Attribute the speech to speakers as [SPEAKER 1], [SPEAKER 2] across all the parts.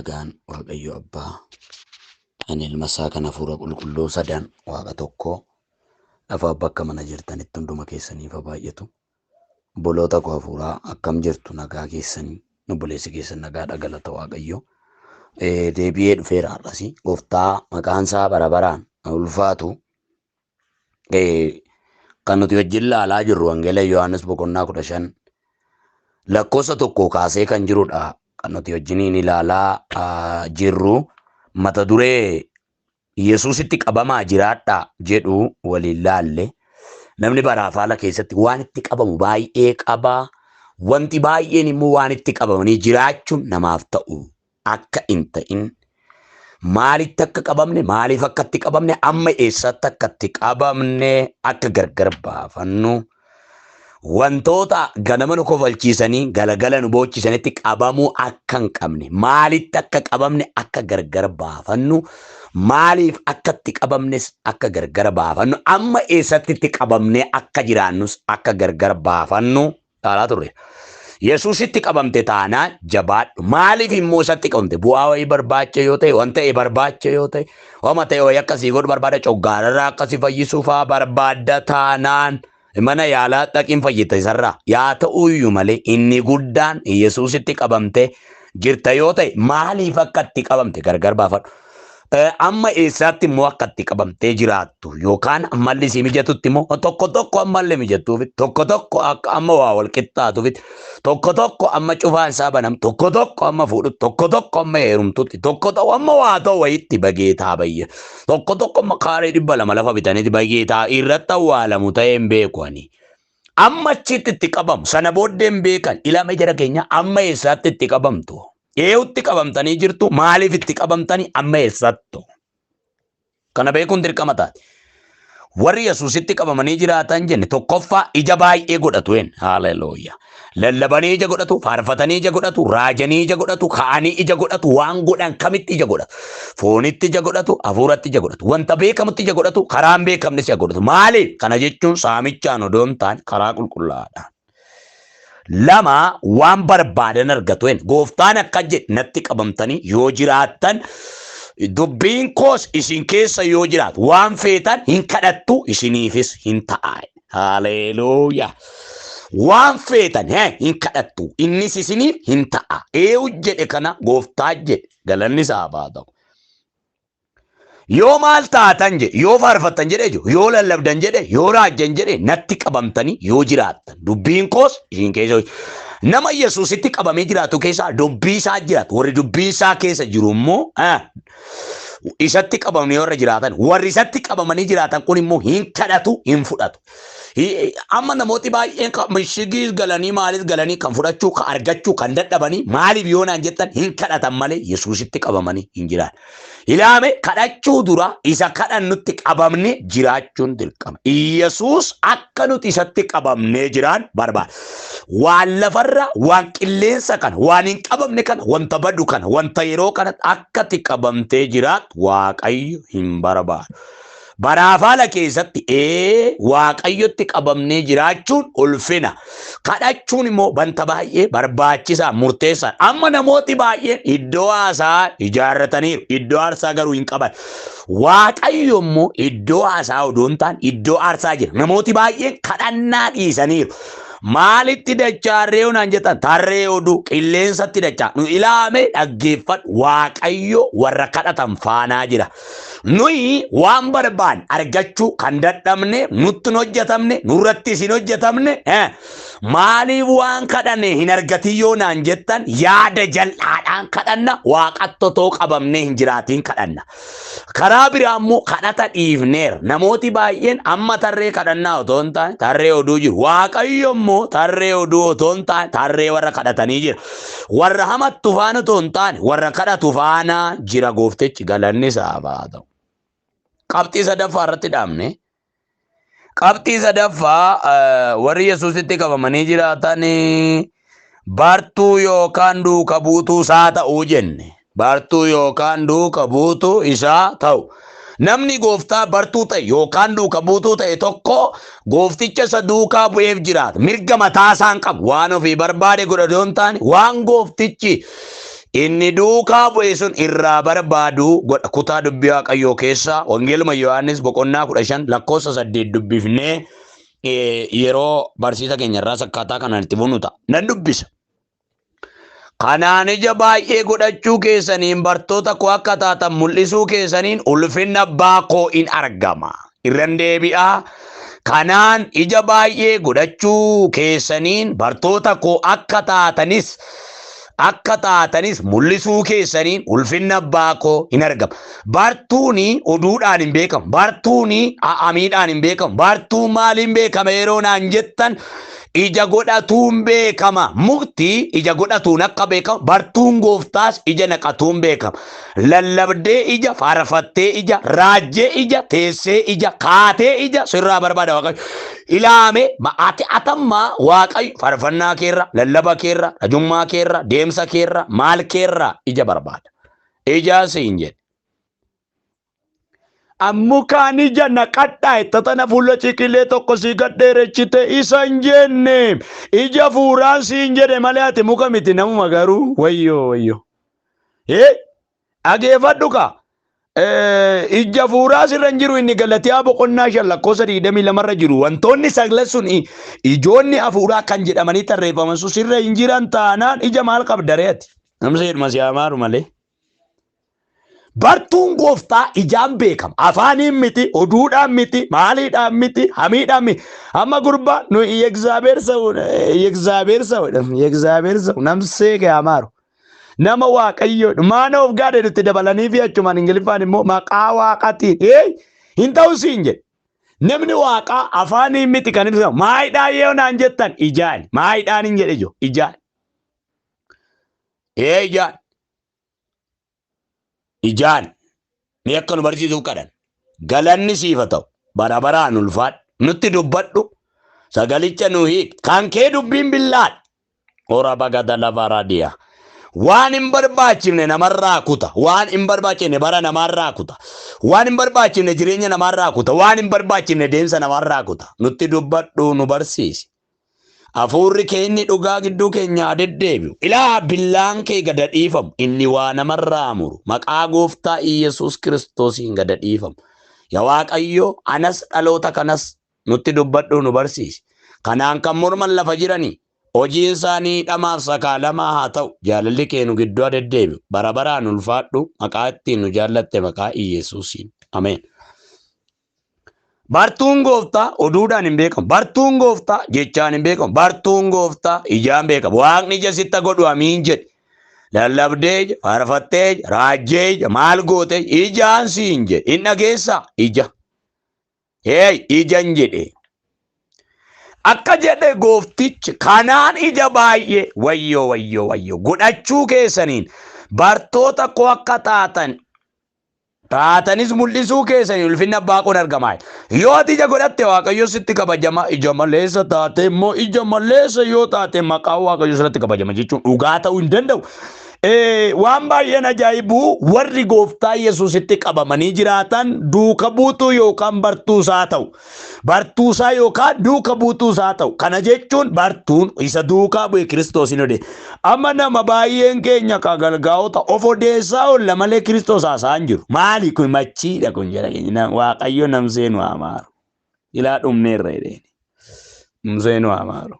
[SPEAKER 1] Nagaan Waaqayyo Abbaa, kan ilma isaa kan hafuura qulqulluu sadan Waaqa tokkoo lafaaf bakka mana jirtanitti hunduma keessaniif haa baay'atu. Obboloota koo hafuuraa akkam jirtu nagaa keessanii obboleessi keessan nagaadha galata Waaqayyo. Deebi'ee dhufeera har'as gooftaa maqaan isaa bara baraan ulfaatu. Kan nuti wajjin ilaalaa jirru Wangeela Yohaannis boqonnaa 15 lakkoofsa 1 kaasee kan jirudha. Kan nuti wajjiniin ilaalaa jirru mata duree Yesuusitti qabamaa jiraadhaa jedhu waliin laalle. Namni baraaf haala keessatti waan itti qabamu baay'ee qaba. Wanti baay'een immoo waan itti qabamanii jiraachuun namaaf ta'u akka hin ta'in maalitti akka qabamne maaliif akka itti qabamne amma eessatti akka itti qabamne akka gargar baafannu wantoota ganama nu kofalchiisanii galagala nu boochisanitti qabamuu akka hin qabne maalitti akka qabamne akka gargar baafannu maaliif akka itti qabamnes akka gargar baafannu amma eessatti itti qabamnee akka jiraannus akka gargar baafannu ilaalaa turre. Yesuusitti qabamte taanaan jabaadhu. Maaliif immoo isatti qabamte? Bu'aa wayii barbaacha yoo ta'e, waan ta'e barbaacha yoo ta'e, wama ta'e wayii akkasii godhu barbaada, coggaararraa akkasii fayyisuu fa'aa barbaadda taanaan mana yaalaa dhaqiin fayyita isarraa. Yaa ta'uyyuu malee inni guddaan Yesuusitti qabamte jirta yoo ta'e maaliif akka itti qabamte gargar baafadhu. Amma eessaatti immoo akka itti qabamtee jiraattu yookaan ammalli sii mijatutti immoo tokko tokko ammallee mijattuufi tokko tokko akka amma waa wal qixxaatuufi tokko tokko amma cufaan isaa banam tokko tokko amma fuudhutti tokko tokko amma heerumtutti tokko tokko amma waa ta'u wayitti bageetaa bayya tokko tokko amma kaaree 200 lafa bitanitti bageetaa irratti awwaalamu ta'ee hin beeku ani. Amma achitti itti qabamu sana booddee hin beekan ilama jara keenya amma eessaatti itti qabamtu. Eewutti qabamtanii jirtu maaliif itti qabamtanii amma eessattu? Kana beekuun dirqama taate. Warri Yesuusitti qabamanii jiraatan jenne tokkoffaa ija baay'ee godhatu een. Haleluuyaa. Lallabanii ija godhatu, faarfatanii ija godhatu, raajanii ija godhatu, ka'anii ija godhatu, waan godhan kamitti ija godhatu. Foonitti ija godhatu, hafuuratti ija godhatu. Wanta beekamutti ija godhatu, karaa hin beekamnes ija godhatu. Maaliif? Kana jechuun saamichaan odoo hin taane karaa qulqullaa'aadhaan. Lama waan barbaadan argatu. Een gooftaan akka jedhe natti qabamtanii yoo jiraattan dubbiin koos isin keessa yoo jiraatu waan feetan hin kadhattu isiniifis hin ta'a. Haleluuyaa. Waan feetan hin kadhattu innis isiniif hin ta'a. Eeyu jedhe kana gooftaa jedhe galanni isaaf haa ta'u. Yoo maal taatan jedhe, yoo faarfattan jedhe jiru, yoo lallabdan jedhe, yoo raajjan jedhe, natti qabamtanii yoo jiraattan. Dubbiin koos isin keessa nama Yesuusitti qabamee jiraatu keessaa dubbii isaa jiraatu. Warri dubbii isaa keessa jiru immoo isatti qabamanii warra jiraatan. Warri isatti qabamanii jiraatan kun immoo hin kadhatu, hin fudhatu. Amma namooti baay'een mishigii galanii maalis galanii kan fudhachuu kan argachuu kan dadhabanii maaliif yoo naan jettan hin kadhatan malee Yesuusitti qabamanii hin jiran. Ilaame kadhachuu dura isa kadhannutti qabamne jiraachuun dirqama. Yesuus akka nuti isatti qabamnee jiraan barbaada. Waan lafarra waan qilleensa kana waan hin qabamne kana wanta badu kana wanta yeroo kana akka itti qabamtee jiraattu Waaqayyo hin barbaadu. Baraaf haala keessatti ee Waaqayyotti qabamnee jiraachuun ulfina. Kadhachuun immoo wanta baay'ee barbaachisaa murteessaa. Amma namooti baay'een iddoo haasaa ijaarrataniiru. Iddoo aarsaa garuu hin qaban. Waaqayyo immoo iddoo haasaa odoo hin taane iddoo aarsaa jira. Namooti baay'een kadhannaa dhiisaniiru. Maalitti dachaarree naan jettan tarree oduu qilleensatti dachaa nu ilaame dhaggeeffadhu Waaqayyo warra kadhatan faanaa jira. Nuyi waan barbaanne argachuu kan dadhabne, nutti hin hojjetamne, nurrattis hin hojjetamne, maaliif waan kadhanne hin argatin yoo naan jettan yaada jal'aadhaan kadhanna, waaqatti otoo qabamnee hin jiraatiin kadhanna. Karaa biraa immoo kadhata dhiifneera. Namooti baay'een amma tarree kadhannaa otoo hin taane tarree oduu jiru. Waaqayyo immoo tarree oduu otoo hin taane tarree warra kadhatanii jira. Warra hamattu faana otoo hin taane warra kadhatu faana jira gooftichi galanni isaaf haa ta'u. Qabxii sadaffaa irratti dhaabne. Qabxii sadaffaa warri Yesuusitti qabamanii jiraatan bartuu yookaan duuka buutuu isaa ta'uu jenne. Bartuu yookaan duuka buutuu isaa ta'u. Namni gooftaa bartuu ta'e yookaan duuka buutuu ta'e tokko goofticha isa duukaa bu'eef jiraata. Mirga mataa isaa hin qabu. Waan ofii barbaade godha odoo hin taane waan gooftichi inni duukaa bu'e sun irraa barbaadu godha. Kutaa dubbii Waaqayyoo keessaa Wangeeluma Yohaannis boqonnaa 15 lakkoofsa 8 dubbifnee yeroo barsiisa keenya irraas akkaataa kanaan itti fufnu ta'a. Nan dubbisa. Kanaan ija baay'ee godhachuu keessaniin bartoota koo akka taatan mul'isuu keessaniin ulfinna abbaa koo in argama. Irran deebi'aa. Kanaan ija baay'ee godhachuu keessaniin bartoota koo akka taatanis akka taatanis mul'isuu keessaniin ulfinna abbaa koo hin argama. Bartuuni oduudhaan hin beekamu. Bartuuni amiidhaan hin beekamu. Bartuun maaliin beekama yeroo naan jettan ija godhatuun beekama. Mukti ija godhatuun akka beekamu bartuun gooftaas ija naqatuun beekama. Lallabdee ija, faarfattee ija, raajjee ija, teessee ija, kaatee ija sirraa barbaada Waaqayyo. Ilaame ati atammaa Waaqayyo faarfannaa keerra, lallaba keerra, rajummaa keerra, deemsa keerra, maal keerra ija barbaada. Ijaa siin jedhe.
[SPEAKER 2] Ammukaan ija naqadhaa itti tana fuula ciqilee tokko sii gad dheerechite isa hin jenne ija fuuraan siin jedhe malee ati muka miti namuma garuu wayyoo wayyoo. Hee dhageeffadhu kaa. Ija fuuraa sirra hin jiru inni Galatiyaa boqonnaa 5 lakkoofsa 22 irra jiru wantoonni saglan sun ijoonni hafuuraa kan jedhamanii tarreeffaman sun sirra hin jiran taanaan ija maal qabda ree ati?
[SPEAKER 1] Namni seedhuma si amaaru malee. Bartuun gooftaa ijaan beekama. Afaaniin miti, oduudhaan miti, maaliidhaan miti, hamiidhaan miti. Amma gurbaa nu የእግዚአብሔር ሰው የእግዚአብሔር ሰው የእግዚአብሔር ሰው namsee kee amaaru. Nama Waaqayyo man of God itti dabalanii fi achumaan Ingiliffaan immoo maqaa Waaqaatiin hin ta'u siin jedhe. Namni Waaqaa afaaniin miti kan ibsamu. Maayidhaan yoo naan jettan ijaan. Maayidhaan hin jedhe jiru ijaan. Ee ijaan. Ijaan. Mee akka nu barsiisuuf kadhan. Galanni siif haa ta'u. Bara baraan ulfaadhu. Nutti dubbadhu. Sagalicha nu hiiki. Kan kee dubbiin billaadha. Ora bagada lafa raadiyaa. Waan hin barbaachifne namarraa kuta. Waan hin barbaachifne bara namarraa kuta. Waan hin barbaachifne jireenya namarraa kuta. Waan hin barbaachifne deemsa namarraa kuta. Nutti dubbadhu nu barsiisi. Hafuurri kee inni dhugaa gidduu keenya haa deddeebi'u. Ilaa billaan kee gada dhiifamu. Inni waa namarraa muru. Maqaa gooftaa Iyyasuus Kiristoosiin gada dhiifamu. Yaa Waaqayyo anas dhaloota kanas nutti dubbadhu nu barsiisi. Kanaan kan morman lafa jiranii hojiin isaanii dhamaaf sakaalamaa haa ta'u. Jaalalli kee nu gidduu haa deddeebi'u. Bara baraan ulfaadhu. Maqaa ittiin nu jaallatte maqaa Iyyasuusiin. Ameen. Bartuun gooftaa oduudhaan hin beekamu. Bartuun gooftaa jechaan hin beekamu. Bartuun gooftaa ijaan beekamu. Waaqni ija sitta godhu amiin jedhe. Lallabdee ija, faarfattee ija, raajjee ija, maal goote ijaan siin jedhe. Hin dhageessaa ija. Hey, ijan jedhe. Akka jedhe gooftichi kanaan ija baay'ee wayyoo wayyoo wayyoo godhachuu keessaniin bartoota koo akka taatan taatanis mul'isuu keessanii ulfinni abbaa koon argamaa. Yoo ati ija godhatte Waaqayyo sitti kabajama. Ija maleessa taate immoo ija maleessa yoo taate maqaan Waaqayyo sirratti kabajama jechuun dhugaa ta'uu hin danda'u. Waan baay'een ajaa'ibu warri gooftaa Yesuusitti qabamanii jiraatan duuka buutuu yookaan bartuu isaa ta'u. Bartuu isaa yookaan duuka buutuu isaa ta'u. Kana jechuun bartuun isa duukaa bu'e Kiristoos hin ode. Amma nama baay'een keenya ka galgaa'ota of odeessaa oolla malee Kiristoos haasa'aa hin jiru. Maali kun machiidha kun jedha keenya. Waaqayyo namsee nu haa maaru. Ilaa dhumneerra jedheen. Namsee nu haa maaru.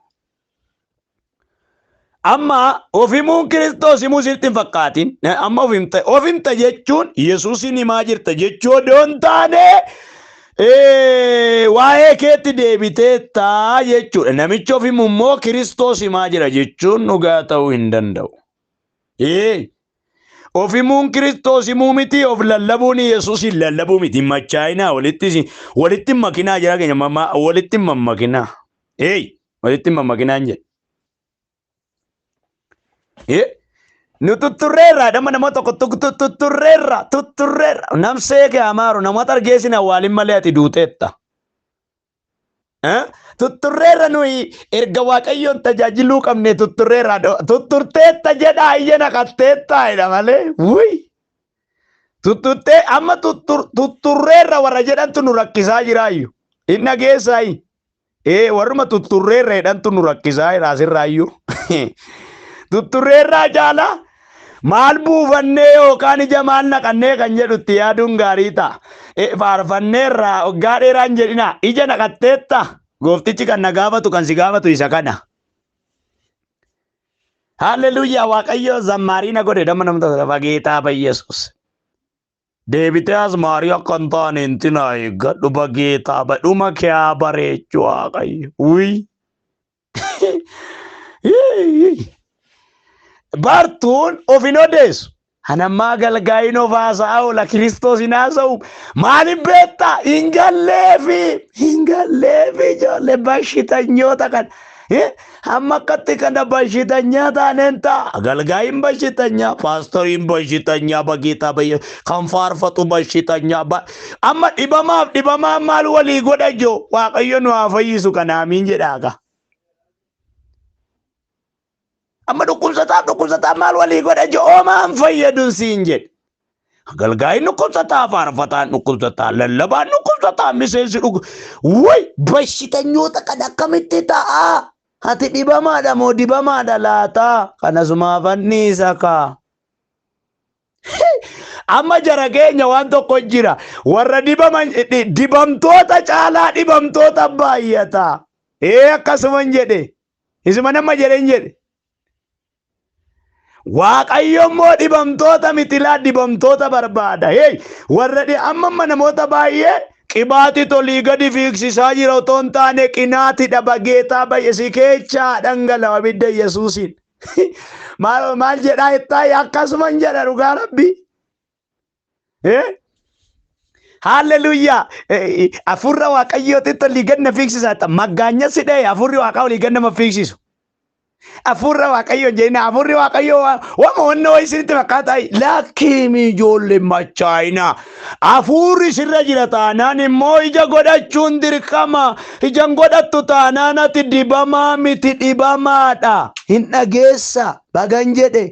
[SPEAKER 1] Amma of himuun Kiristoos himuu sitti hin fakkaatin. Amma of himta. Of himta jechuun Yesuusin himaa jirta jechuu odoo hin taane waa'ee keetti deebiteetta jechuudha. Namichi of himu immoo Kiristoos himaa jira jechuun dhugaa ta'uu hin danda'u. Of himuun Kiristoos himuu miti, of lallabuun Yesuusin lallabuu miti. Hin machaa'inaa, walitti hin makinaa jira keenya walitti hin mammakinaa. Walitti hin mammakinaa hin jedhe. Nu tutturreerra dhama nama tokko tutturreerra tutturreerra namsee kee amaaru namoota argeessin awwaalin malee ati duuteetta. Tutturreerra nuyi erga Waaqayyoon tajaajiluu qabne tutturreerra tutturteetta jedhaa iyya naqatteetta jedha malee wuy tutturtee amma tutturreerra warra jedhantu nu rakkisaa jiraayyu hin dhageessaayi. Ee warruma tutturreerra jedhantu nu rakkisaa jira asirraayyuu. Tutturreerraa caalaa
[SPEAKER 2] Maal buufannee yookaan ija maal naqannee kan jedhu itti yaaduun gaarii ta'a. Faarfanneerraa waggaa dheeraan jedhina ija naqatteetta. Gooftichi kan na gaafatu kan si gaafatu isa kana. Haaleluyyaa, Waaqayyo zammaarii na godhe damma namta bageetaa Yesuus. Deebitee asmaarii akka hin taane intina eeggadhu bageetaa dhuma kee haa bareechu Waaqayyo. Wuy. Bartuun of hin odeessu. Anammaa galgaa'iin of haasa'aa oola, Kiristoos hin haasa'u. Maaliif beektaa? Hin galleefi. Hin galleefi ijoollee bashitanyoota kana. Hamma akkatti kana bashitanyaa taaneen ta'a. Agalgaa'iin bashitanyaa, paastoriin bashitanyaa, bageetaa bayya kan faarfatu bashitanyaa. Amma dhibamaaf dhibamaan maal walii godha joo? Waaqayyo nu haa fayyisu kana, amiin jedhaa. Amma dhukkubsataaf dhukkubsataa maal walii godha joo? Oomaan fayyadun siin jedhe. Agalgaa'iin dhukkubsataa, faarfataan dhukkubsataa, lallabaan dhukkubsataa, miseensi dhukku. Way, bashitanyoota kan akkamitti ta'a? Ati dhibamaadha moo dibamaadha laata? Kanasumaaf anniisa kaa. Amma jara keenya waan tokko jira. Warra dibaman dibamtoota caalaa dhibamtoota baay'ata. Ee, akkasuman jedhe. Isuma nama jedhen jedhe. Waaqayyo immoo dhibamtoota mitilaa dibamtoota barbaada. Hey, warra amma amma namoota baay'ee qibaati tolii gadi fiigsisaa jira otoo hin taane qinaati dhaba geetaa baay'ee si keechaa dhangala'u abidda Yesuusiin. Maal maal jedhaa jettaa? Akkasuman jedha, dhugaa Rabbii. Eh? Haaleluyyaa! Afurra Waaqayyootti olii gad na fiigsisaa jetta. Maggaanya si dha'e afurri Waaqaa olii gad nama fiigsisu. Afurra Waaqayyoo jedhina, afurri Waaqayyoo wama wanna wayii isinitti fakkaata. Lakkiimi ijoollee machaayina. Afurri sirra jira taanaan immoo ija godhachuun dirqama. Ija hin godhattu taanaan ati dibamaa miti, dhibamaadha. Hin dhageessa bagan jedhe.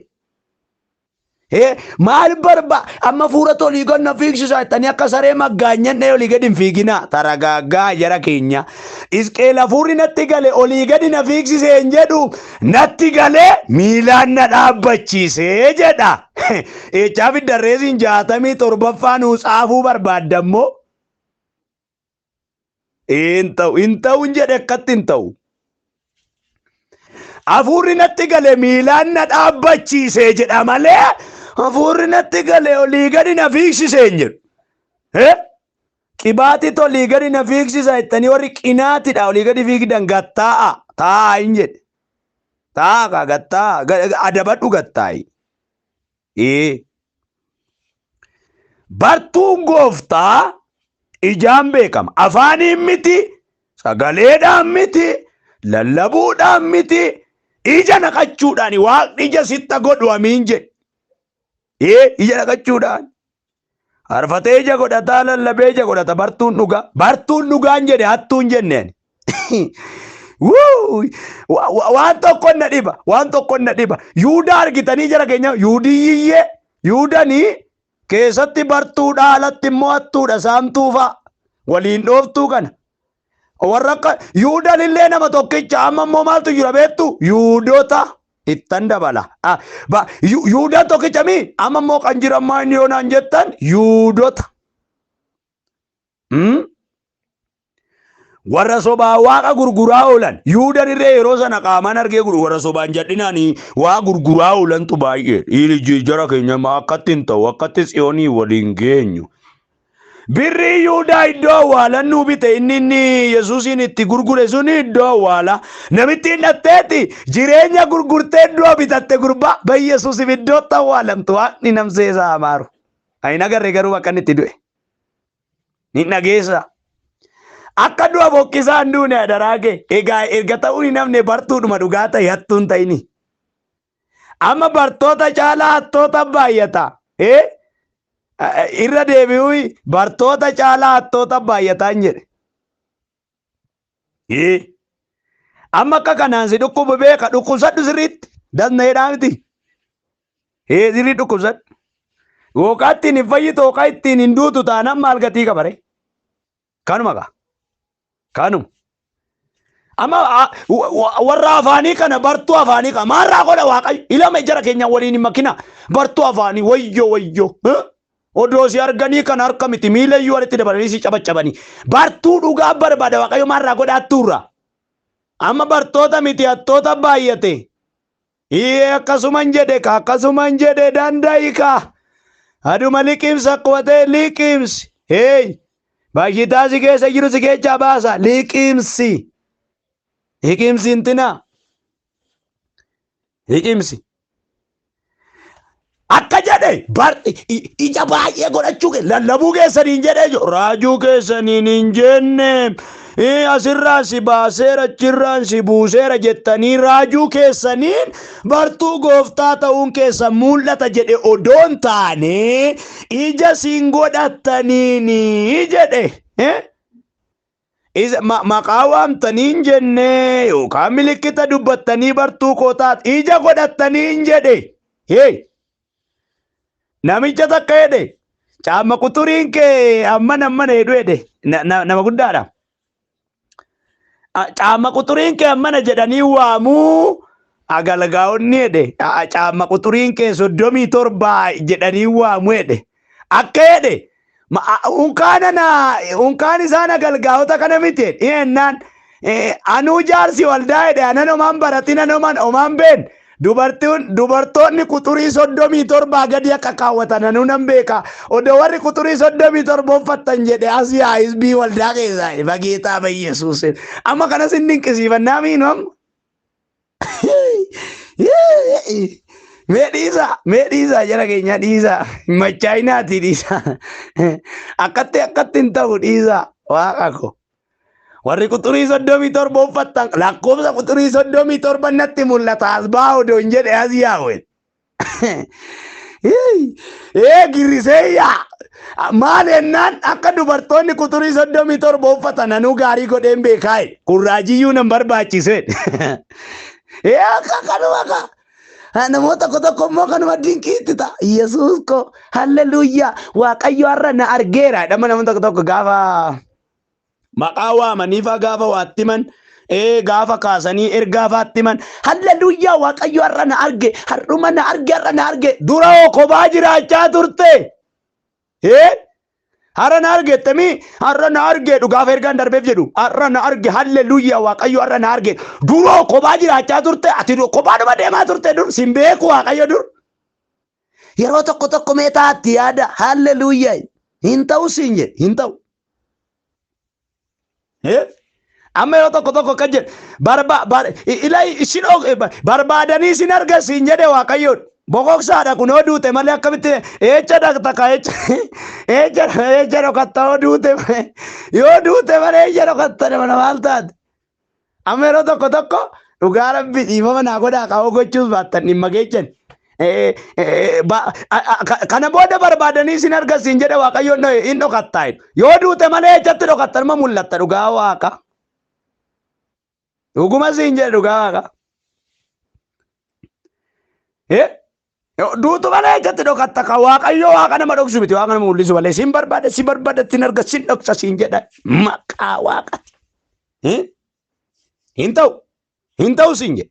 [SPEAKER 2] Maal barba amma fuura tolii gad na fiigsisaa jettanii akka saree maggaanyan dhee olii gadi hin fiiginaa. Taragaaggaa jara keenya. Isqeel hafuurri natti gale olii gadi na fiigsisee hin jedhu, natti galee miilaan na dhaabbachiisee jedha. Eechaa fiddarreesiin 67ffaa nuu tsaafuu barbaadda immoo. Hin ta'u, hin ta'u hin jedhe, akkatti hin ta'u. Hafuurri natti gale miilaan na dhaabbachiise jedha malee hafuurri natti gale olii gadi na fiigsise hin jedhu. Eh? Qibaati olii gadi na fiigsisa jettanii warri qinaatidha olii gadi fiigdan gattaa'a taa'aa hin jedhe. Taa'a kaa gattaa'a, adabadhu gattaa'i. Ee. Bartuun gooftaa ijaan beekama. Afaaniin miti, sagaleedhaan miti, lallabuudhaan miti, ija naqachuudhaan. Waaqni ija sitta godhu, amiin jedhe. Ee, ija naqachuudhaan. Harfatee ija godhataa, lallabee ija godhata bartuun dhugaa. Bartuun dhugaan jedhe, hattuun jenneen. Wuu! Waan tokko na dhiba. Waan tokko na dhiba. Yuudaa argitanii jara keenya Yuudiyyiyyee Yuudanii keessatti bartuudha, alatti immoo hattuudha, saamtuu fa'a. Waliin dhooftuu kana. Warra akka Yuudan illee nama tokkicha. Amma immoo maaltu jira beektu? Yuudota ittan dabala. Yuudaan tokkicha mi? Amma immoo kan jiran maa inni yoo naan jettan, Yuudota. Warra sobaa waaqa gurguraa oolan. Yuudan irree yeroo sana qaamaan argee gurguru warra sobaan jal'inaan waa gurguraa oolantu baay'ee. Dhiirri jara keenya maa akkatti hin ta'u, akkatti Tsiyoonii waliin geenyu. Birrii Yuudaa iddoo awwaalannuu bite, inni Yesuusiin itti gurgure suni iddoo awwaalaa. Namitti hin dhatteeti jireenya gurgurtee iddoo bitatte gurbaa bayi Yesuusiif iddootti awwaalamtu, waaqni namsee isaa amaaru. Ani hin agarre garuu bakka inni itti du'e. Hin dhageessa. Akka du'a fokkisaa hin duune adaraa kee. Egaa erga ta'uun hin hafne bartuudhuma dhugaa ta'e, hattuun ta'ini. Amma bartoota caalaa hattoota baay'ata. Ee? Irra deebi'uu, bartoota caalaa hattoota baay'ataa hin jedhe. Ee? Amma akka kanaan si dhukkubu beeka, dhukkubsadhu sirriitti. Dasna jedhaa miti. Ee, sirrii dhukkubsadhu. Yookaan ittiin hin fayyitu yookaan ittiin hin duutu taanaan maal gatii qabare? Kanuma kaa. Kanuma. Amma warra afaanii kana, bartuu afaanii kana maalraa godha Waaqayyo? Ilama jara keenya waliin hin makina. Bartuu afaanii, wayyo wayyo. Odoo si arganii kan harka miti, miila iyyuu walitti dabalanii si cabacabanii. Bartuu dhugaa barbaada Waaqayyo, maalraa godha hattuurra? Amma bartoota miti, hattoota baay'ate. Iyyee, akkasuman jedhe ka, akkasuman jedhe, danda'i ka. Aduma liqimsa akkuma ta'e liqimsi. Hey! Baashitaa si keessa jiru si keessaa baasa. Liqimsi. Liqimsi intina. Liqimsi. Akka jedhe bar ija baay'ee godhachuu lallabuu keessaniin jedhee jiru. Raajuu keessaniin hin jenne. Asirraan si baaseera, achirraan si buuseera jettanii raajuu keessaniin bartuu gooftaa ta'uun keessan mul'ata jedhe odoon taane, ija siin godhattaniini jedhe. Maqaa waamtanii hin jenne yookaan milikkita dubbattanii bartuu koo taat, ija godhattanii hin jedhe. Hey! Namicha takka jedhe, caamma quturiin kee amman amman hedhu jedhe, nama guddaadha. Caamma quturiin kee ammana jedhanii waamuu agalgaa'onni jedhe, caamma quturiin kee 37 jedhanii waamu jedhe. Akka jedhe unkaan isaan agalgaa'ota kana miti jennaan, anuu jaarsi waldaa jedhe, anan omaan baratin, anoman omaan been, dubartiin dubartoonni quxurii 37 gadi akka kaawwatan anuu nan beeka, odoo warri quxurii 37 uffattan jedhe as yaa hisbii waldaa keessaa bageetaa bayyesuus. Amma kanas hin dinqisiifannaa miinu amma. Mee dhiisaa, mee dhiisaa, jara keenya dhiisaa, machaayinaati dhiisaa, akkatti akkatti hin ta'u, dhiisaa waaqa ko. Warri quxurii 37 uffattan lakkoofsa quxurii 37 natti mul'ata, as baa odoo hin jedhe as yaa'u. Ee, girrisee yaa. Maal jennaan, akka dubartoonni quxurii 37 uffatan anuu gaarii godheen beekaa. Kun raajiyyuu nan barbaachise. Ee, akka kanuma ka. Namoota tokko tokko immoo kanuma dinqiitti ta'a. Yesuus ko, halleluuyaa, Waaqayyo har'a na argeera. Dhama namoota tokko tokko gaafa maqaa waamanii faa, gaafa waattiman, gaafa kaasanii ergaa faattiman, halleluuyaa, Waaqayyo har'a na arge, har'uma na arge, har'a na arge. Dura hoo kophaa jiraachaa turte. Ee, har'a na arge jettamii, har'a na arge dhugaaf ergaan darbeef jedhu, har'a na arge, halleluuyaa, Waaqayyo har'a na arge. Dura hoo kophaa jiraachaa turte, ati kophaadhuma deemaa turte, dur sin beeku Waaqayyo dur. Yeroo tokko tokko mee taatti yaada, halleluuyaa, hin ta'u siin jedhe, hin ta'u. Amma yeroo tokko tokko kan jedhe barba bar ila isin barbaadanii isin arga siin jedhe Waaqayyoon. Bokoksaadha kun, yoo duute malee akkamitti eecha dhaqxa ka, eecha eecha eecha dhokatta yoo duute malee, yoo duute malee eecha dhokatta, nama maal taate? Amma yeroo tokko tokko dhugaa Rabbi dhiifama naa godhaa, kaa'uu gochuus baattan dhimma geechan. Kana booda barbaadanii isin arga siin jedhe Waaqayyoon, hin dhokattaa. Yoo duute malee ejjatti dhokatta, nama mul'atta dhugaa Waaqa. Dhuguma siin jedhe, dhugaa Waaqa. Duutu malee ejjatti dhokatta ka? Waaqayyo Waaqa nama dhoksu miti, Waaqa nama mul'isu malee. Siin barbaada, si barbaada, ittiin arga, sin dhoksa siin jedha maqaa Waaqati. Hin ta'u. Hin ta'u siin jedhe.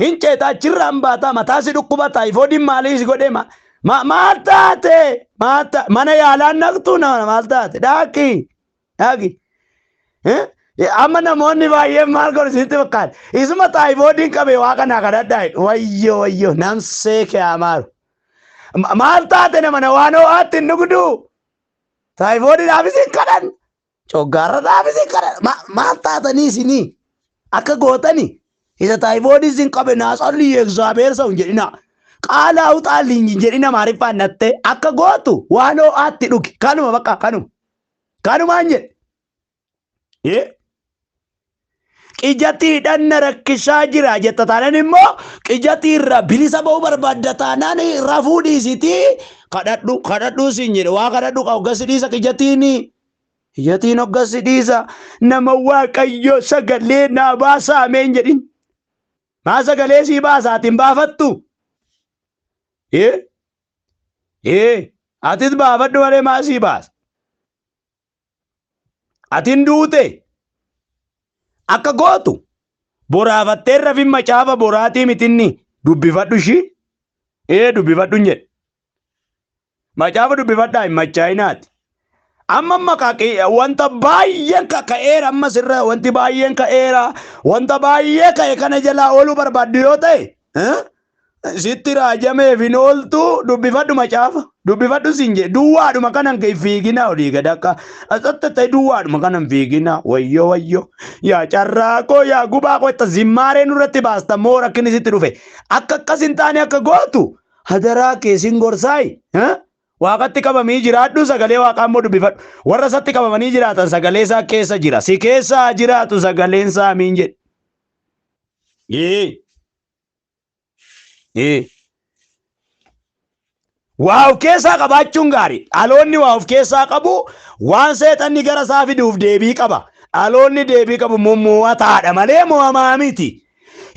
[SPEAKER 2] Hin ceetaa, achirraan baataa, mataa si dhukkuba, taayifoodiin maalii si godhee, maal taate, maal mana yaalaan naqxu, nama maal taate, dhaaqi dhaaqi. Amma namoonni baay'een maal godhu sitti fakkaata? Isuma taayifoodiin qabe Waaqa naa kadhadhaa jedhu. Wayyo wayyo, namsee kee amaaru. Maal taate, nama na waan ho'aatti hin dhugduu? Taayifoodiidhaafis hin kadhan. Coggaarradhaafis hin kadhan. Maal taatanii isinii? Akka gootani isa taayifoodii isin qabe naa tsalli egzaabeer sa'u hin jedhina. Qaalaa uxaalli hin jedhina, maariffaan nattee akka gootu waan ho'aatti dhugi. Kanuma bakka kanuma. Kanumaan jedhe. Qijatiidhaan na rakkisaa jira jetta taanaan immoo, qijatii irraa bilisa ba'uu barbaadda taanaan, rafuu dhiisitii kadhadhu, kadhadhu siin jedhe, waa kadhadhu, hoggassi dhiisa qijatiin. Qijatiin hoggassi dhiisa. Nama Waaqayyo, sagalee naa baasaa ameen jedhin. Maa sagalee sii baasaatiin baafattu? Ee, atis baafadhu malee maa sii baasa? Atin duute akka gootu. Boraafattee rafin macaafa boraatii mitinni dubbifadhu ishii. Ee dubbifadhu hin jedhe. Macaafa dubbifadhaa hin machaa'inaati. Amma maqaa wanta baay'een kaka'eera amma sirra wanti baay'een ka'eera wanta baay'ee ka'e kana jalaa ooluu barbaaddu yoo ta'e sitti raajameef hin ooltu dubbifadhu macaafa dubbifadhu siin jedhe duwwaadhuma kanan fiigina olii gad akka asatta ta'e duwwaadhuma kanan fiigina wayyoo wayyoo yaa carraa koo yaa gubaa koo itti zimmaaree nurratti baasta moo rakkinni sitti dhufe akka akkas hin taane akka gootu hadaraa kee sin gorsaayi. Waaqatti qabamii jiraadhu sagalee waaqaa immoo dubbifadhu. Warra isatti qabamanii jiraatan sagalee isaa keessa jira. Si keessa jiraatu sagaleen isaa amiin jedhe. Waa of keessaa qabaachuun gaarii. Dhaloonni waa of keessaa qabu waan seexanni gara isaa fiduuf deebii qaba. Dhaloonni deebii qabu mo'ataadha malee mo'amaa miti.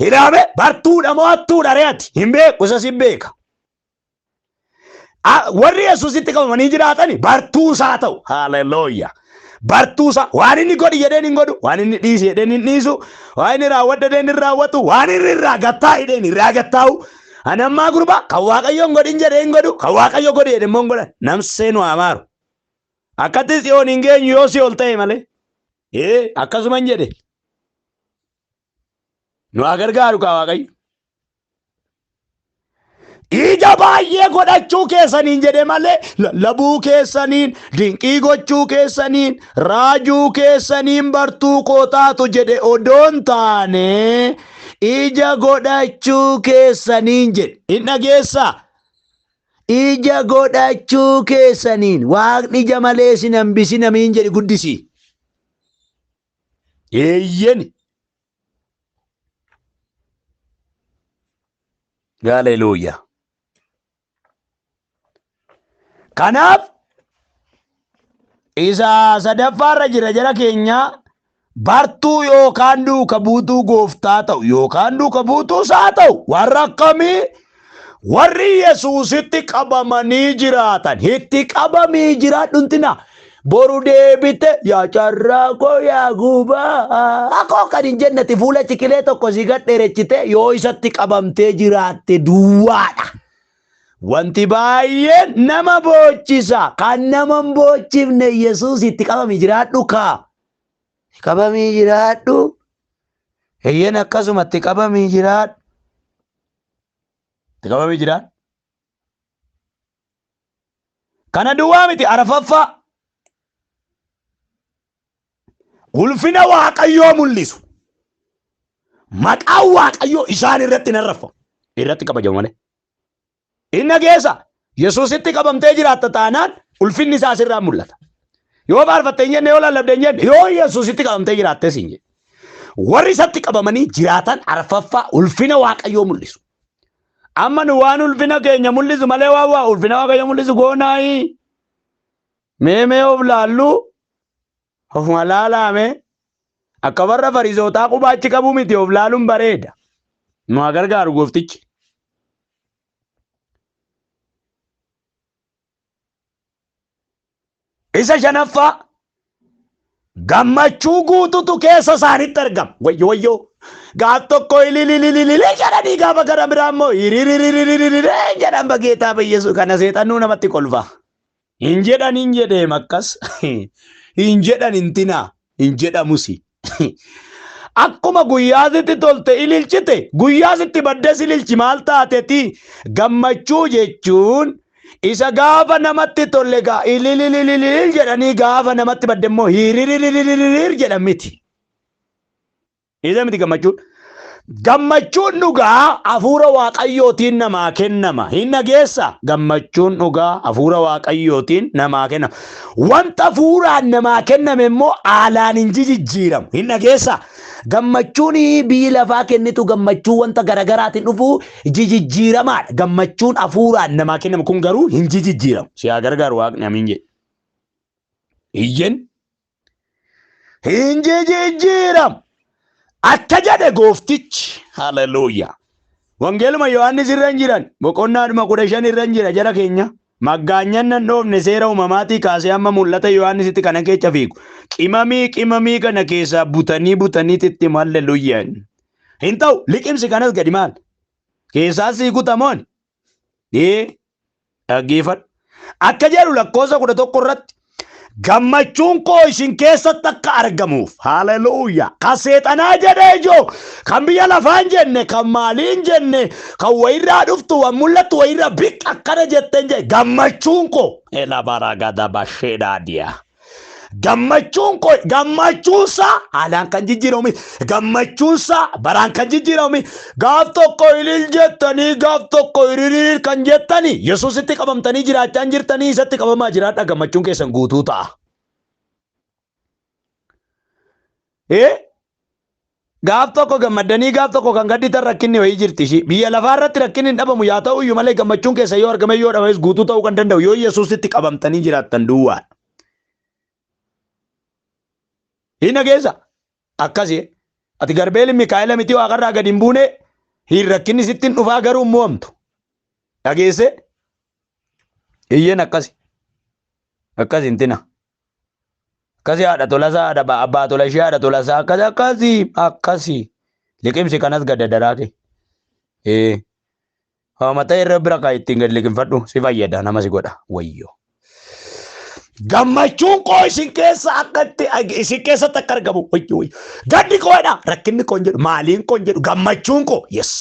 [SPEAKER 2] Hidhaame bartuudha mo'attuudha re'ati. Hin beeku isa si beeka. Warri Yesuusitti qabamanii jiraatani bartuu isaa ta'u. Haleluuyaa. Bartuu isaa waan inni godhi jedheen hin godhu, waan inni dhiisi jedheen hin dhiisu, waan inni raawwadhu jedheen hin raawwatu, waan inni irraa gattaa jedheen irraa gattaa'u. Ani ammaa gurbaa kan Waaqayyoon godhin jedhee hin godhu, kan Waaqayyo godhi jedhe immoo hin godhan. Namsee nu amaaru. Akkatti tsiyoon hin geenyu yoo si ol ta'e malee. Ee akkasuma hin jedhe. Nu haa gargaaru kaa Waaqayyo. Ija baay'ee godhachuu keessaniin jedhe malee lallabuu keessaniin, dinqii gochuu keessaniin, raajuu keessaniin bartuu koo taatu jedhe odoon taane ija godhachuu keessaniin jedhe. Hin dhageessaa? Ija godhachuu keessaniin waaqni ija malee sin hambisin amiin jedhi guddisi. Eeyyeni. Haleluuyaa. Kanaaf isa sadaffaarra jira jara keenya bartuu yookaan duuka buutuu gooftaa ta'u yookaan duuka buutuu isaa ta'u warra akkamii warri Yesuusitti qabamanii jiraatan itti qabamii jiraadhuntina boru deebite yaa carraa koo yaa gubaa koo kan hin jenneti fuula ciqilee tokko si gad dheerechite yoo isatti qabamtee jiraatte duwwaadha. Wanti baay'een nama boochisa. Kan nama hin boochifne Yesuus itti qabamii jiraadhu kaa. Qabamii jiraadhu. Eeyyeen akkasuma itti qabamii jiraadhu. Itti qabamii jiraadhu. Kana duwwaa miti arfaffaa. Ulfina Waaqayyoo mul'isu. Maqaan Waaqayyoo isaan irratti hin arraffamu. Irratti kabajamu malee. Inni geessa Yesuusitti qabamtee jiraatta taanaan ulfinni isaa sirraa mul'ata. Yoo faarfatte hin jenne yoo lallabde hin jenne yoo Yesuusitti qabamtee jiraattes hin jenne. Warri isatti qabamanii jiraatan arfaffaa ulfina Waaqayyoo mul'isu. Amma nu waan ulfina keenya mul'isu malee waan waa ulfina Waaqayyoo mul'isu goonaayi. Mee mee of laallu ofuma laalaame akka warra Fariisotaa qubaachi qabu miti of laaluun bareeda. Nu haa gargaaru gooftichi. Isa shanaffaa gammachuu guututu keessa isaanitti argama. Wayyo wayyoo gaaf tokko ililililili jedhanii gaafa gara biraa immoo hiririririririri jedhan bageetaa bayyeessu kana seexannuu namatti kolfa. Hin jedhan hin jedheem akkas hin jedhan hin tinaa hin jedhamusi. Akkuma guyyaa sitti tolte ililchite guyyaa sitti baddes ililchi maal taateti gammachuu jechuun isa gaafa namatti tolle gaa ililililil jedhanii gaafa namatti badde immoo hiriririririr jedhan miti. Isa miti gammachuun. Gammachuun dhugaa hafuura Waaqayyootiin namaa kennama. Hin dhageessa? Gammachuun dhugaa hafuura Waaqayyootiin namaa kennama. Wanta hafuuraan namaa kenname immoo haalaan hin jijjiiramu. Hin dhageessa? Gammachuun biyyi lafaa kennitu gammachuu wanta garagaraatiin dhufu jijjiiramaadha. Gammachuun hafuuraan namaa kennamu kun garuu hin jijjiiramu. Si haa gargaaru Waaqni amiin jedhe. Iyyen hin jijjiiramu. Akka jedhe gooftichi. Haleluuyaa. Wangeeluma Yohaannis irra hin jiran boqonnaadhuma 15 irra hin jira jara keenya. Maggaanyan nan dhoofne seera uumamaatii kaasee hamma mul'ata Yohaannisitti kana keessa fiigu. Qimamii qimamii kana keessaa butanii butanii itti haleluuyaa. Hin ta'u liqimsi kanas gadi maal? Keessaa sii kutamoon? Ee dhaggeeffadhu. Akka jedhu lakkoofsa 11 irratti gammachuun koo isin keessatti akka argamuuf haleluuyaa kan seexanaa jedhee ijoo kan biyya lafaa hin jenne kan maalii hin jenne kan wayirraa dhuftu waan mul'attu wayirraa biq akkana jettee hin jedhe gammachuun koo elabaragada basheedhaadiyaa Gammachuun koo gammachuunsaa haalaan kan jijjiiramu miti. Gammachuunsaa baraan kan jijjiiramu miti. Gaaf tokko ilil jettanii gaaf tokko iririr kan jettanii Yesuusitti qabamtanii jiraachaa hin jirtanii isatti qabamaa jiraadha gammachuun keessan guutuu ta'a. Ee Gaaf tokko gammaddanii gaaf tokko kan gadditan rakkinni wayii jirti ishii. Biyya lafaa irratti rakkinni hin dhabamu yaa ta'u iyyuu malee gammachuun keessa yoo argame yoo dhabames guutuu ta'uu kan danda'u yoo Yesuusitti qabamtanii jiraattan duwwaadha. Hin dhageessa? Akkasi. Ati Garbeelin Mikaa'ela miti waaqarraa gadi hin buune hin rakkinni sitti hin dhufaa garuu hin mo'amtu. Dhageesse? Iyyeen akkasi. Akkasi hin tina. Akkasi haadha tolasaa haadha abbaa tolashee haadha tolasaa akkas akkasi akkasi liqimsi kanas gad dadaraa kee. Ee mataa irra bira kaa ittiin gad liqimfadhu si fayyada nama si godha wayyoo. Gammachuun koo isin keessa akka itti isin keessatti akka argamu wayyoo wayyoo. Gaddi koodha rakkinni koo hin jedhu maaliin koo hin jedhu gammachuun koo yes.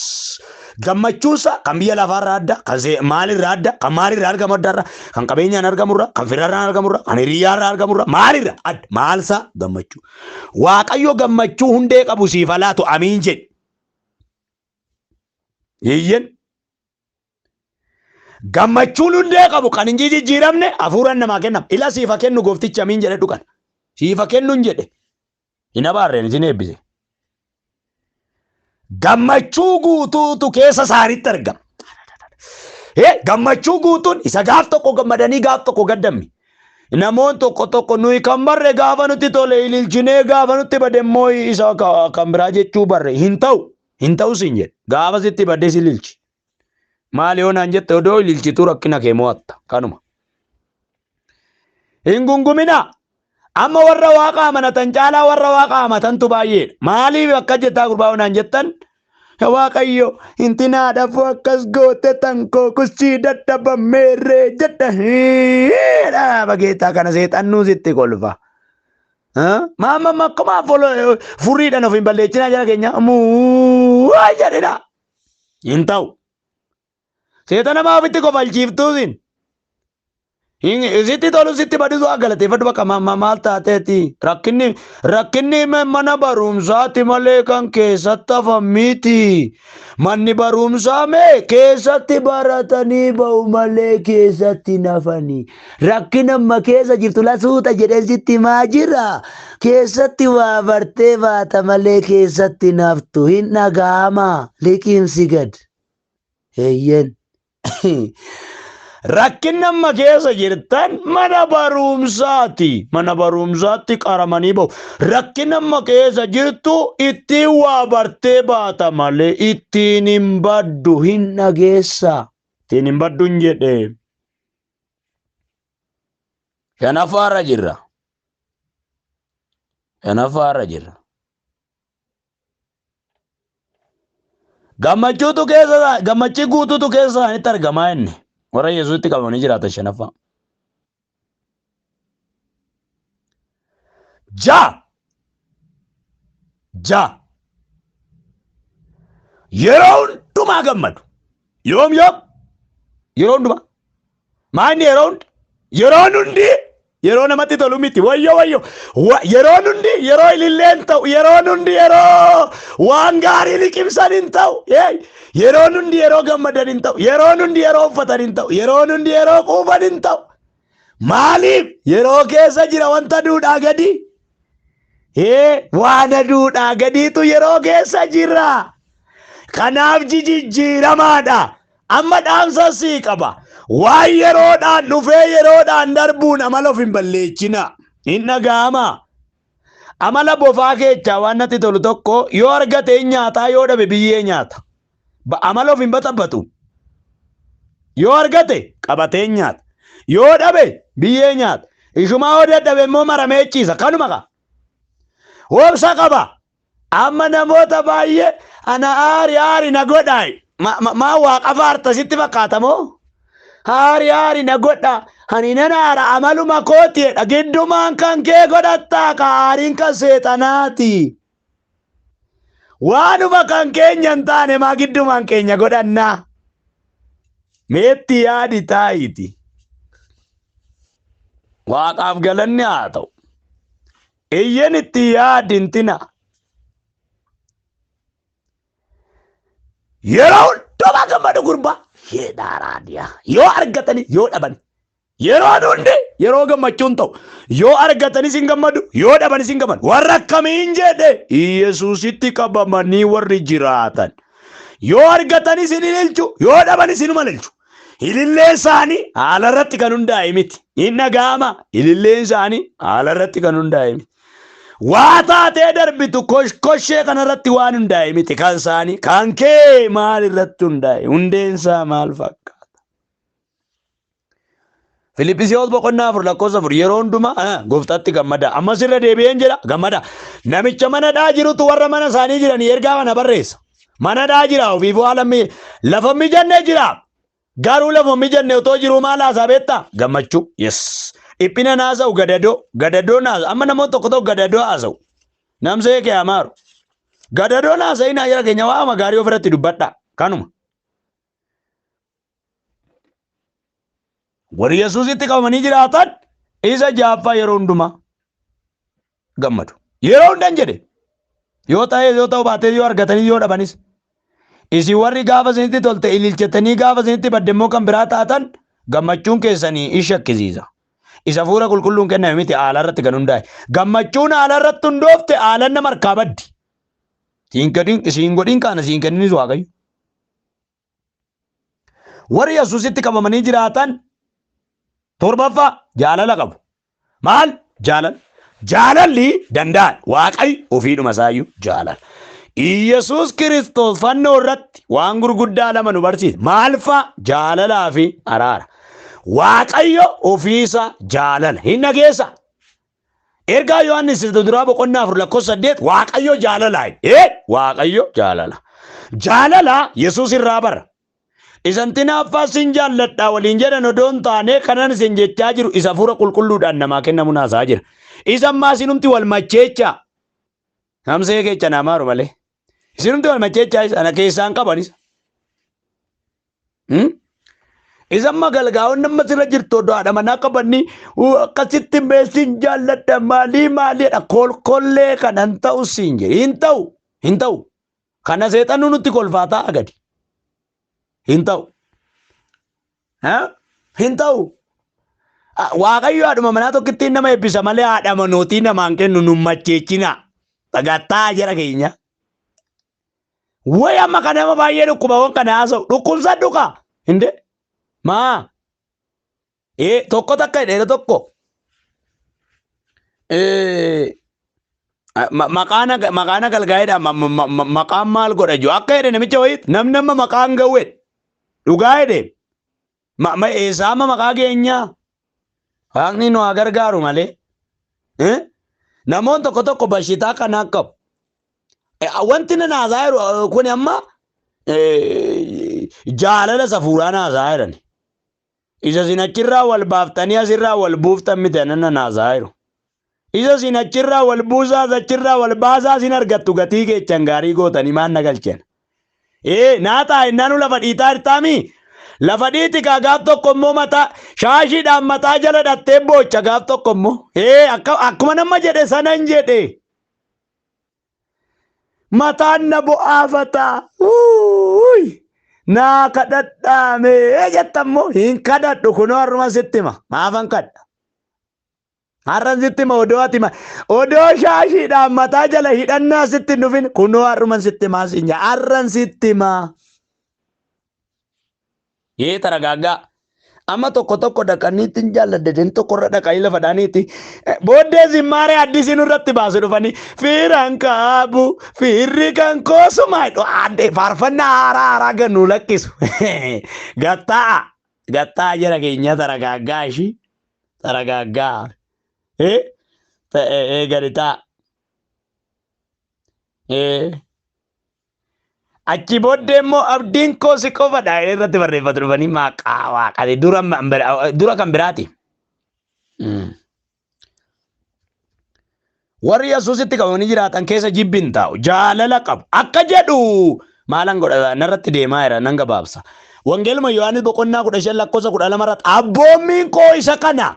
[SPEAKER 2] Gammachuunsa kan biyya lafaarraa adda, kan maalirraa adda, kan maalirraa argamu adda irraa, kan qabeenyaan argamurra, kan firarraan argamurra, kan hiriyyaarraa argamurra, maalirra adda. Maalsa gammachuu. Waaqayyo gammachuu hundee qabu siif haa laatu amiin jedhi. Iyyen. Gammachuun hundee qabu kan hin jijjiiramne hafuuraan namaa kennama. Ila siif haa kennu gooftichi amiin jedhe dhugan. Siif haa kennu hin jedhe. Hin abaarreen isin eebbise. Gammachuu guutuutu keessa isaaniitti argama. Gammachuu guutuun isa gaaf tokko gammadanii gaaf tokko gaddammi. Namoonni tokko tokko nuyi kan barre gaafa nutti tole ililchinee gaafa nutti bade immoo isa kan biraa jechuu barre hin ta'u. Hin ta'u siin jedhe. Gaafa sitti badde si ililchi. Maali yoo naan jette odoo ililchituu rakkina kee mo'atta. Kanuma. Hin gunguminaa. Amma warra waaqa amanatan caalaa warra waaqa amatantu baay'eedha. Maaliif akka jettaa gurbaa yoo naan jettan yaa Waaqayyo intinaa dhafuu akkas goote tan koo kussii dadhabameerree jedha. Dhaaba geettaa kana seexannuu sitti kolfa. Maama akkuma furriidhaan of hin balleechinaa jara keenya muu jedhina. Hin ta'u. Seexana maa ofitti kofalchiiftuu sin. Sitti tolu sitti badisu haa galateeffadhu bakka maal taateeti. Rakkinni rakkinni mana barumsaati malee kan keessatti hafan miti. Manni barumsaa mee keessatti baratanii ba'u malee keessatti hin hafani. Rakkina amma keessa jirtu lasuuta jedhee sitti himaa jira. Keessatti waa bartee baata malee keessatti hin haftu. Hin dhaga'ama. Liqimsi gad. Eeyyeen. Rakkinni amma keessa jirtan mana barumsaati. Mana barumsaatti qaramanii bahu. Rakkinni amma keessa jirtu ittiin waa bartee baata malee ittiin hin baddu hin dhageessa. Ittiin hin baddu hin jedhe. Shanaffaarra jirra. Shanaffaarra jirra. Gammachuutu keessa gammachii guutuutu keessa isaanitti argamaa inni warra Yesuusitti qabamanii jiraatan shanaffaa. Ja'a. Ja'a. Yeroo hundumaa gammadu. Yoom yoom? Yeroo hundumaa. Maanni yeroo hunda? Yeroon hundi yeroo namatti tolu miti. Wayyo wayyo. Yeroon hundi yeroo ilillee hin ta'u. Yeroon hundi yeroo waan gaarii liqimsan hin ta'u. Yeroon hundi yeroo gammadan hin ta'u. Yeroon hundi yeroo uffatan hin ta'u. Yeroon hundi yeroo quufan hin ta'u. Maaliif? Yeroo keessa jira wanta duudhaa gadi. Waan aduudhaa gadiitu yeroo keessa jira. Kanaaf jijijjiiramaadha. Amma dhaamsa sii qaba. Waan yeroodhaan dhufee yeroodhaan darbuun amala of hin balleechina. Hin dhaga'ama. Amala bofaa keechaa waan natti tolu tokko yoo argate hin nyaataa yoo dhabe biyyee nyaata. Amala of hin baxabbatu. Yoo argate qabatee hin nyaata. Yoo dhabe biyyee nyaata. Ishumaa yoo dadhabe immoo maramee ciisa. Kanuma kaa. Obsa qaba. Amma namoota baay'ee ana aari aari na godhaa. Maa waaqa faarta sitti fakkaata moo? Aari aari na godha. Ani nan aara amaluma kooti jedha. Giddumaan kan kee godhattaa ka aariin kan seexanaati. Waanuma kan keenya hin taane maa giddumaan keenya godhannaa? Meetti yaadi taa'iti. Waaqaaf galanni haa ta'u. Iyyen itti yaadi intina. Yeroo hundumaa gammadu gurbaa. Yeedhaaraadiyaa. Yoo argatani yoo dhaban. Yeroo hundi yeroo gammachuun ta'u. Yoo argatanis hin gammadu yoo dhabanis hin gammadu. Warra akkamiin jedhe Yesuusitti qabamanii warri jiraatan. Yoo argatanis hin ililchu yoo dhabanis hinuma ililchu. Ililleen isaanii haala irratti kan hundaa'e miti. Hin dhaga'ama. Ililleen isaanii haala irratti kan hundaa'e miti. Waa taatee darbitu koshkoshee kanarratti waan hundaa'e miti kan isaanii. Kan kee maal irratti hundaa'e? Hundeen isaa maal fakkaata? Filiphisiyoos boqonnaa 4 lakkoofsa 4 yeroo hundumaa gooftaatti gammada. Ammas irra deebi'een jedha gammada. Namicha mana dhaa jirutu warra mana isaanii jiranii ergaa kana barreessa. Mana dhaa jira ofiifuu haala lafa mijanne jira. Garuu lafa mijanne otoo jiruu maal haasaa beektaa? Gammachuu. Yes. Dhiphina naasa'u gadadoo. Gadadoo naasa. Amma namoonni tokko tokko gadadoo haasa'u. Namsee kee amaaru. Gadadoo naasa'inaa jira keenya waama gaarii ofirratti dubbadhaa. Kanuma. Warri Yesuusitti qabamanii jiraatan isa jaaffaa yeroo hundumaa gammadu. Yeroo hundan jedhe yoo ta'e yoo ta'u baatee yoo argatanii yoo dhabanis. Isin warri gaafa isinitti tolte ililchatanii gaafa isinitti badde immoo kan biraa taatan gammachuun keessanii in shakkisiisa. Isa hafuura qulqulluun kenname miti haala irratti kan hundaa'e. Gammachuun haala irratti hundoofte haalan nama harkaa baddi. Siin godhin siin godhin kaana siin kenninis Waaqayyo. Warri Yesuusitti qabamanii jiraatan torbaffaa jaalala qabu. Maal? Jaalala. Jaalalli danda'an Waaqayyo ofiidhuma isaayyuu jaalala. Iyyasuus Kiristoos fannoo irratti waan gurguddaa lama nu barsiise. Maal fa'a? Jaalalaa fi araara. Waaqayyo ofiisa jaalala. Hin dhageessa. Ergaa Yohaannis isa duraa boqonnaa 4 lakkoofsa 8 Waaqayyo jaalala. Ee Waaqayyo jaalala. Jaalala Yesuus irraa bara. Isan tinaaffaa sin jaalladha waliin jedhan odoo hin taane kanan isin jechaa jiru isa hafuura qulqulluudhaan namaa kennamu naasaa jira. Isa ammaa isinumti wal macheechaa. Namsee kecha namaaru malee. Isinumti wal macheechaa isa ana keessaan qabanis. Isa amma galgaa'oon amma sirra jirtu odoo haadha manaa qabanii akkasitti meesiin jaalladha maalii maaliidha kolkollee kanan ta'u siin jedhe hin ta'u hin ta'u kana seexannu nutti kolfaa ta'a gadi hin ta'u hin ta'u Waaqayyo haadhuma manaa tokkittiin nama eebbisa malee haadha manootii namaan kennu nu macheechinaa sagantaa jara keenya. Way amma kan nama baay'ee dhukkuba wan kana haasa'u dhukkubsadhu kaa hinde maa ee tokko takka dheera tokko ee maqaan maqaan galgaa'eedha maqaan maal godha jiru akka jedhe namicha wayii namni amma maqaan ga'u jedhe dhugaa jedhe ma eessaa amma maqaa geenyaa waaqni nu haa gargaaru malee namoonni tokko tokko bashitaa kanaa qabu. Wanti nan haasaa jiru kun amma jaalala safuuraa haasaa jiran. Isa isin achirraa wal baaftanii asirraa wal buuftan miti anan nan haasaa jiru. Isa isin achirraa wal buusaa achirraa wal baasaa isin argattu gatii keechan gaarii gootanii maan na galchan. Ee naa taa'e nanu lafa dhiitaa jirtaami. Lafa dhiiti kaa gaaf tokko immoo mataa shaashiidhaan mataa jala dhattee boocha gaaf tokko immoo. Ee akkuma nama jedhe sanan jedhe. Mataan na bo'aafataa. Uuuy! Naa kadhadhaame jetta immoo hin kadhadhu kunoo har'uma sitti hima. Maafan kadha? Har'an sitti hima odoo ati odoo shaashiidhaan mataa jala hidhannaa sitti hin dhufin kunoo har'uma sitti himaa siin jedha. Har'an sitti himaa. Yee taragaaggaa. Amma tokko tokko dhaqanii ittiin jaalladhe jedhanii tokko irra dhaqanii lafa dhaaniiti. Booddee zimmaaree addisii nurratti baasu dhufanii fiiran qaabu fiirri kan koosuma jedhu aadde faarfannaa haaraa haaraa gannu lakkisu. Gattaa'a gattaa'a jara keenya taragaaggaa ishii taragaaggaa. Gadi taa'a. Ee. Achi booddee immoo abdiin koo si qofadha jedhee irratti barreeffatu dhufanii maqaa waaqati dura dura kan biraati. Warri Yesuusitti qabamanii jiraatan keessa jibbi hin taa'u. Jaalala qabu. Akka jedhu maalan godha narratti deemaa jira nan gabaabsa. Wangeeluma Yohaannis boqonnaa 15 lakkoofsa 12 irratti abboommiin koo isa kana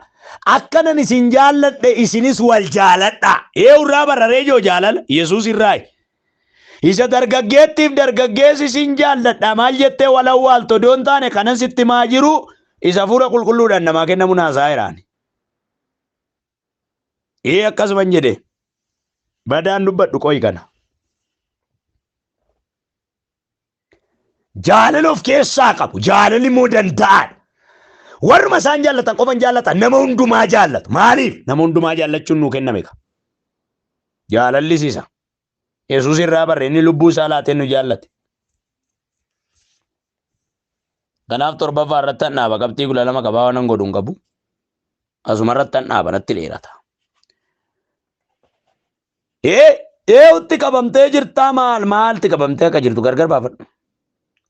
[SPEAKER 2] akkanan isin jaalladhe isinis wal jaaladha. Eewurraa bararee joo jaalala Yesuus irraayi. Isa dargaggeettiif dargaggeessi sin jaalladha maal jettee wal awwaaltu odoo hin taane kanan sitti maa jiru isa hafuura qulqulluudhaan namaa kennamu naasaa jiraani. Ee akkasuman jedhe badaan dubbadhu qoyi kana. Jaalala of keessaa qabu jaalalli immoo danda'aadha. Warruma isaan jaallatan qofan jaallatan nama hundumaa jaallatu. Maaliif? Nama hundumaa jaallachuun nuu kenname ka. Jaalallis isa. Yesuus irraa barre inni lubbuu isaa laatee nu jaallate. Kanaaf torbaffaa irratti an dhaaba qabxii 12 qabaa waan an godhu hin qabu. Asuma irratti an dhaaba natti dheerata. Ee eewutti qabamtee jirtaa maal maalti qabamtee akka jirtu gargar baafadhu.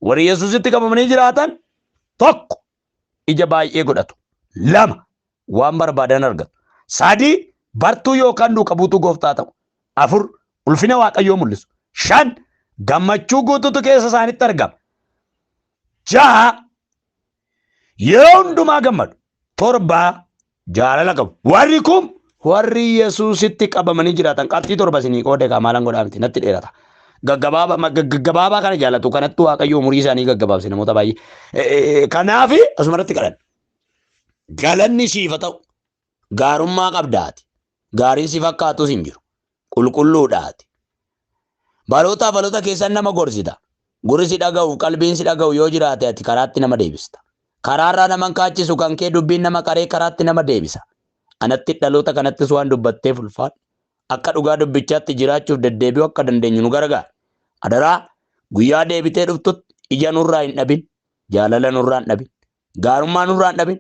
[SPEAKER 2] Warri Yesuusitti qabamanii jiraatan tokko ija baay'ee godhatu. Lama waan barbaadan argatu. Sadii bartuu yookaan duuka buutuu gooftaa ta'u. Afur ulfina Waaqayyoo mul'isu. Shan gammachuu guutuutu keessa isaanitti argama. Jaha yeroo hundumaa gammadu. Torba jaalala qabu. Warri kun warri Yesuusitti qabamanii jiraatan qabxii torba isinii qoode kaa maalan godhaa miti natti dheerata. Gaggabaabaa gaggabaabaa kana jaalatu kanatti Waaqayyo umurii isaanii gaggabaabse namoota baay'ee. Kanaaf asumarratti kadhanna. Galanni siif haa ta'u. Gaarummaa qabdaati. Gaariin si fakkaatus hin jiru. Qulqulluudhaati. Balootaa baloota keessan nama gorsita. Gurri si dhaga'uuf qalbiin si dhaga'u yoo jiraate ati karaatti nama deebista. Karaarraa nama hin kaachisu kan kee dubbiin nama qaree karaatti nama deebisa. Anatti dhaloota kanattis waan dubbatteef ulfaadhu. Akka dhugaa dubbichaatti jiraachuuf deddeebi'uu akka dandeenyu nu gargaara. Adaraa guyyaa deebitee dhuftutti ija nurraa hin dhabin. Jaalala nurraa hin dhabin. Gaarummaa nurraa hin dhabin.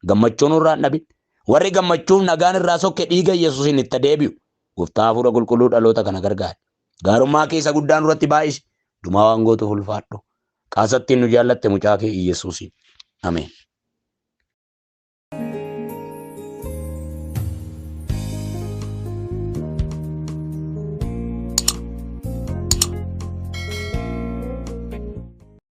[SPEAKER 2] Gammachuu nurraa hin dhabin. Warri gammachuuf nagaan irraa sokke dhiiga Yesuusiin itti deebi'u. Gooftaa hafuura qulqulluu dhaloota kana gargaari. Gaarummaa kee isa guddaa nurratti baay'isi. Dumaa waan gootuuf ulfaadhu. Qaasattiin nu jaallatte mucaa kee Iyyasuusiin. Ameen.